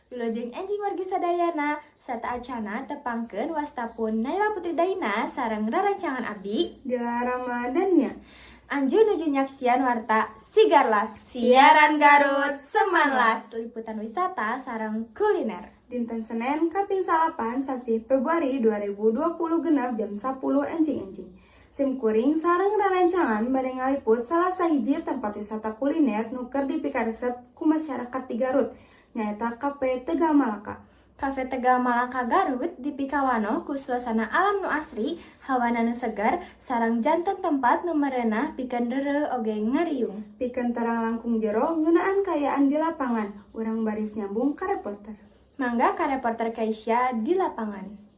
Wilujeng enjing wargi sadayana, sateuacana tepangkeun wastapun Naila Putri Daina sareng rerencangan abdi Dila Ramadhania. Anjeun nuju nyaksian warta Sigarlas, siaran Garut Semanlas, liputan wisata sareng kuliner. Dinten Senin kaping 9 sasih Februari 2020 genap jam 10 enjing-enjing. Sim kuring sareng rerencangan bade ngaliput salah sahiji tempat wisata kuliner nu keur dipikaresep ku masyarakat di Garut, nyaeta Cafe Tegal Malaka. Cafe Tegal Malaka Garut dipikawanoh ku suasana alam nu asri, hawana nu segar, sareng janten tempat nu merenah pikeun reureuh oge ngariung. Pikeun terang langkung jero ngeunaan kaayaan di lapangan, urang baris nyambung ka reporter. Mangga ka reporter Keisha di lapangan.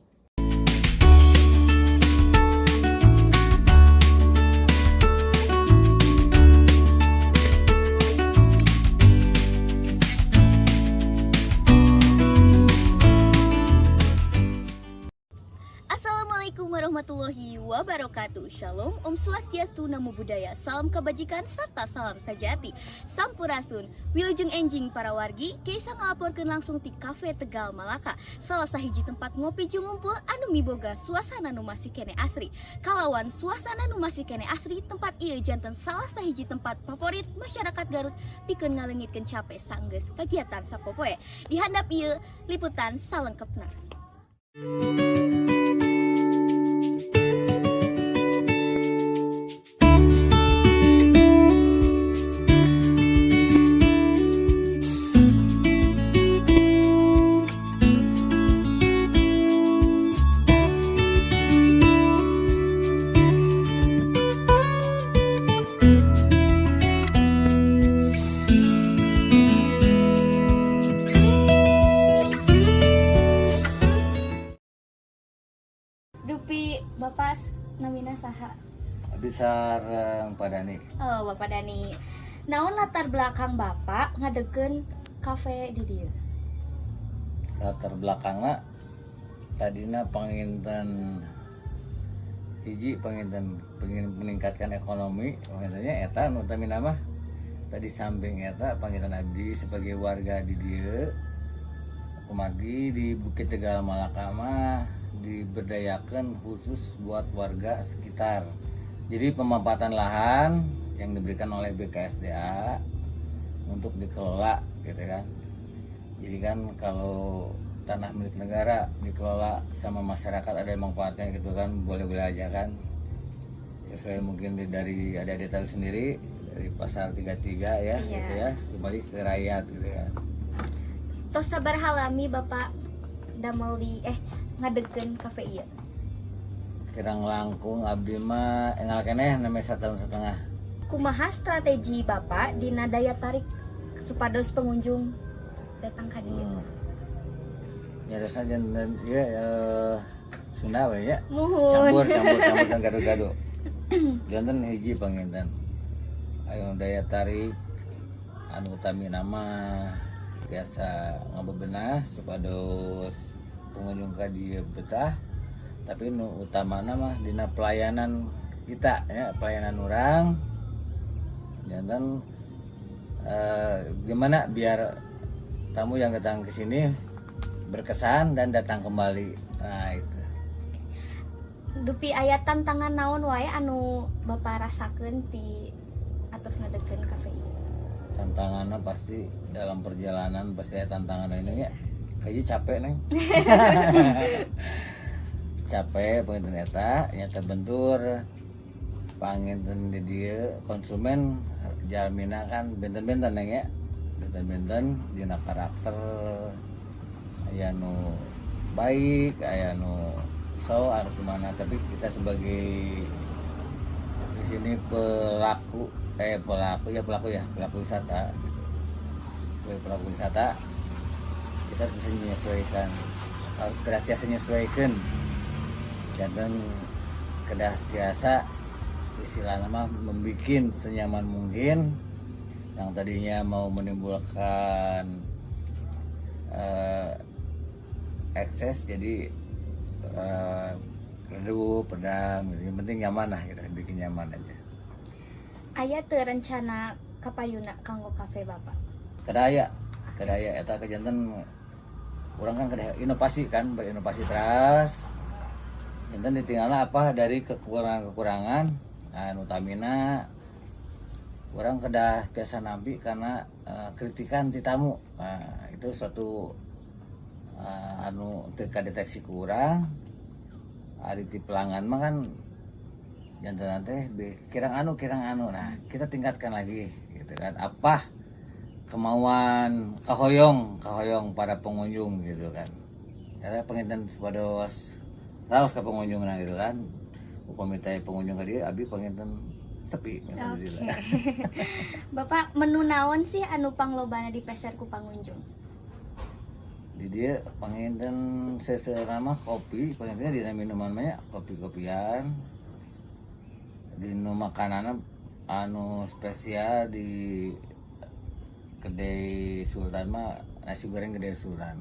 Assalamualaikum warahmatullahi wabarakatuh. Shalom, Om Swastiastu, Namo Buddhaya, salam kebajikan serta salam sejati. Sampurasun, wilujeng enjing para wargi, Keisa ngalaporkeun langsung ti Cafe Tegal Malaka, salah sahiji tempat ngopi jeung ngumpul anu miboga suasana nu masih kene asri. Kalawan suasana nu masih kene asri, tempat ieu janten salah sahiji tempat favorit masyarakat Garut pikeun ngaleungitkeun cape sanggeus kagiatan sapopoe. Di handap ieu liputan salengkepna. Dupi Bapak namina saha? Abdi sareng Pak Dani. Oh, Bapak Dani. Naon latar belakang Bapak ngadegkeun kafe di dieu? Latar belakangna tadina panginten hiji panginten pengen meningkatkan ekonomi, pangintennya eta nu utamina mah. Tadi samping eta panginten abdi sebagai warga di dieu kumargi di Bukit Tegal Malaka mah diberdayakan khusus buat warga sekitar. Jadi pemanfaatan lahan yang diberikan oleh BKSDA untuk dikelola gitu kan. Jadi kan kalau tanah milik negara dikelola sama masyarakat ada manfaatnya gitu kan, boleh-boleh aja kan. Sesuai mungkin dari ada detail sendiri dari pasal 33 ya, Iya. gitu ya, kembali ke rakyat gitu ya. Tos sabaraha lami Bapak damel di ngadegkeun kafe ieu? Kirang langkung abdi mah engal keneh namanya 1,5 tahun. Kumaha strategi Bapak dina daya tarik supados pengunjung datang ka dieu? Nyaresna janten ieu Sunda we nya. Muhun. Campur campur campur dan gado-gado. Janten hiji panginten. Ayo daya tarik anu utami nama biasa ngabebenah supados pengunjung ka dieu betah, tapi nu utamana mah dina pelayanan kita ya, pelayanan urang. Janten gimana biar tamu yang datang ke sini berkesan dan datang kembali. Nah itu. Dupi aya tantangan naon wae anu Bapak rasakeun ti atos ngadegkeun kafe ieu? Tantangannya pasti dalam perjalanan pasti ada tantangan ini ya. Kayaknya capek neng. Capek panginten eta nya terbentur panginten di dieu konsumen jalmina kan benten-benten neng ya, benten-benten dina karakter, aya nu baik, aya nu so anu kumaha, tapi kita sebagai di sini pelaku pelaku ya pelaku ya pelaku wisata gitu. Sebagai pelaku wisata kita harus bisa menyesuaikan, harus kedah tiasa menyesuaikan, dan kedah tiasa istilahnya mah membikin senyaman mungkin. Yang tadinya mau menimbulkan ekses jadi redup, pedang, gitu. Yang penting nyaman lah, kita bikin nyaman aja. Aya teu rencana kapayuna kanggo kafe Bapak? Kedaya, kedaya eta kejanten Urang kan kedah inovasi kan, berinovasi terus. Janten ditinggalna apa dari kekurangan-kekurangan. Nah, nu utamina urang kedah tiasa nampi karena kritikan ti tamu. Nah, itu suatu anu teu kadeteksi ku urang. Ari ti pelanggan mah kan janten teh kirang anu, kirang anu. Nah, kita tingkatkan lagi gitu kan. Apa kemauan, kahoyong kahoyong para pengunjung gitu kan. Karena panginten supados raos ka pengunjung gitu kan. Upami teh pengunjung ka dieu, abi panginten sepi. Oke. Bapak, menu naon sih anu panglobana dipeser ku pangunjung? Di dieu panginten seseueurna mah kopi, panginten dina minuman mah nya kopi-kopian. Dina makananna anu spesial di Kedai Sultan mah nasi goreng Kedai Sultan.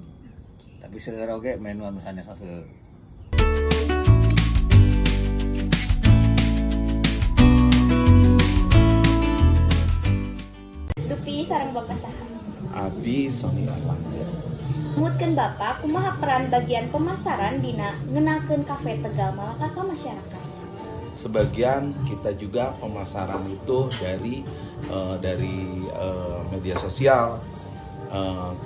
Tapi seueur oge menu anu sanesna seueur. Dupi sareng Bapak saha? Abi Sony Erlangga. Numutkeun Bapak, kumaha peran bagian pemasaran dina ngenalkeun Kafe Tegal Malaka ka masyarakat? Sebagian kita juga pemasaran itu dari media sosial,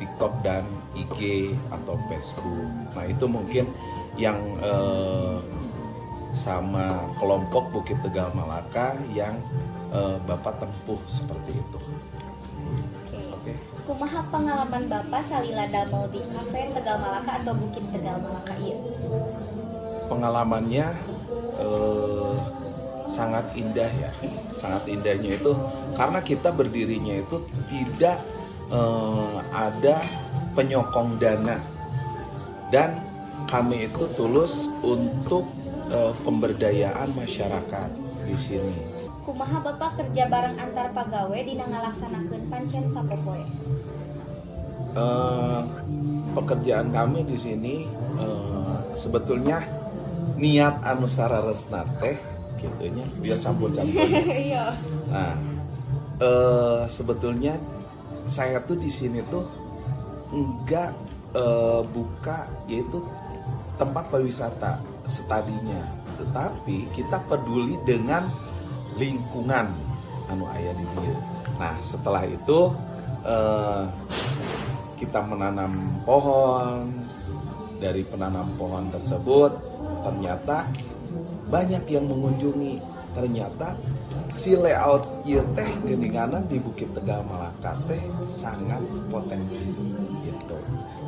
TikTok dan IG atau Facebook. Nah, itu mungkin yang sama kelompok Bukit Tegal Malaka yang Bapak tempuh seperti itu. Oke. Oke. Kumaha pengalaman Bapak salila damel di Kafe Tegal Malaka atau Bukit Tegal Malaka ieu? Pengalamannya sangat indah ya. Sangat indahnya itu karena kita berdirinya itu tidak ada penyokong dana dan kami itu tulus untuk pemberdayaan masyarakat di sini. Kumaha Bapak kerja bareng antar pagawe dina ngalaksanakeun pancen sapopoe? Pekerjaan kami di sini sebetulnya niat anu sararesna teh gitu nya, biar campur-campur. Nah, sebetulnya saya tuh di sini tuh enggak buka yaitu tempat pariwisata setadinya, tetapi kita peduli dengan lingkungan anu aya di dieu. Nah, setelah itu kita menanam pohon. Dari penanam pohon tersebut ternyata banyak yang mengunjungi. Ternyata si layout ieu teh geuninganan di Bukit Tegal Malaka teh sangat potensi gitu.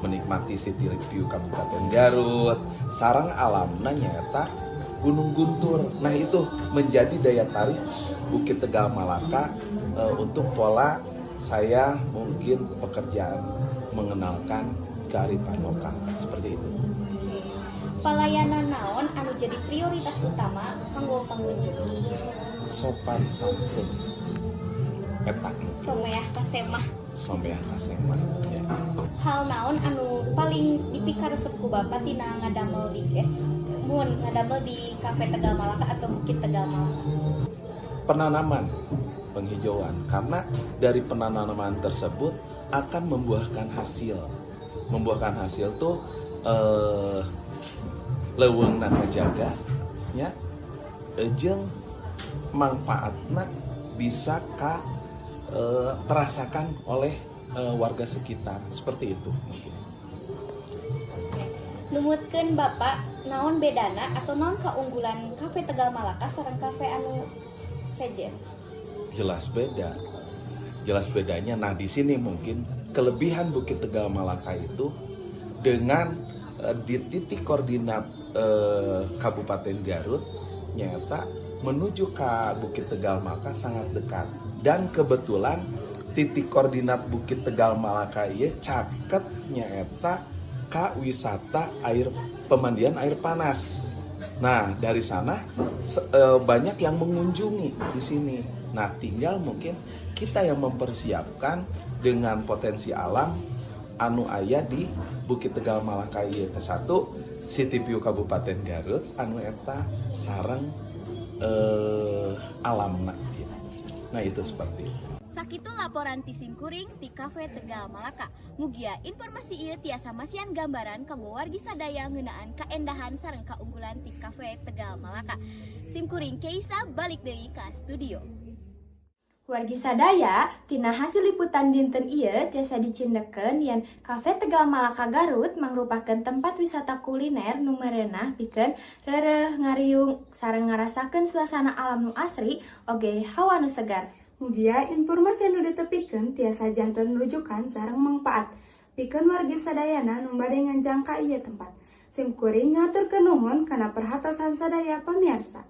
Menikmati city view Kabupaten Garut, sareng alamna nyaeta Gunung Guntur. Nah, itu menjadi daya tarik Bukit Tegal Malaka untuk pola saya mungkin pekerjaan mengenalkan kearifan lokal seperti itu. Oke. Palayanan naon anu jadi prioritas utama kanggo pengunjung? Sopan santun. Eta. Someah kasemah. Someah kasemah ya. Hal naon anu paling dipikaresep ku Bapak tina ngadamel di mun ngadamel di Kafe Tegal Malaka atau Bukit Tegal Malaka? Penanaman, penghijauan, karena dari penanaman tersebut akan membuahkan hasil. Membuahkan hasil tuh leuweungna kajaga nya, jeung manfaatna bisa ka terasakan oleh warga sekitar seperti itu mungkin. Numutkeun Bapak, naon bedana atau naon keunggulan Kafe Tegal Malaka sareng kafe anu sejen? Jelas beda. Jelas bedanya. Nah, di sini mungkin kelebihan Bukit Tegal Malaka itu dengan di titik koordinat Kabupaten Garut nyata menuju ke Bukit Tegal Malaka sangat dekat, dan kebetulan titik koordinat Bukit Tegal Malaka ieu caket nyaeta ka wisata air pemandian air panas. Nah, dari sana banyak yang mengunjungi di sini. Nah, tinggal mungkin kita yang mempersiapkan dengan potensi alam anu aya di Bukit Tegal Malaka ieu ke satu City View Kabupaten Garut anu eta sareng alamna gitu. Nah, itu seperti itu. Sakitu laporan ti simkuring ti Cafe Tegal Malaka. Mugia informasi ieu tiasa masihan gambaran kanggo wargi sadaya ngeunaan kaendahan sareng kaunggulan ti Cafe Tegal Malaka. Simkuring Keisa, balik deui ka studio. Wargi sadaya, tina hasil liputan dinten ieu tiasa dicindekeun yen Cafe Tegal Malaka Garut mangrupakeun tempat wisata kuliner nu merenah pikeun reureuh, ngariung sareng ngarasakeun suasana alam nu asri oge hawa nu segar. Mugia informasi anu ditepikeun tiasa janten rujukan sareng mangpaat pikeun wargi sadayana nu bade nganjang ka ieu tempat. Sim kuring ngaturkeun nuhun kana perhatosan sadaya pamiarsa.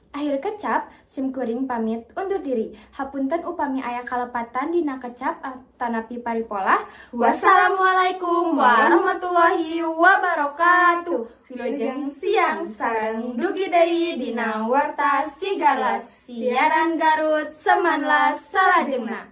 Akhir kecap, sim kuring pamit undur diri. Hapunten upami aya kalepatan dina kecap tanapi paripolah. Wassalamualaikum warahmatullahi wabarakatuh. Wilujeng siang sareng dugi deui dina Warta Sigarlas. Siaran Garut Semanlas salajengna.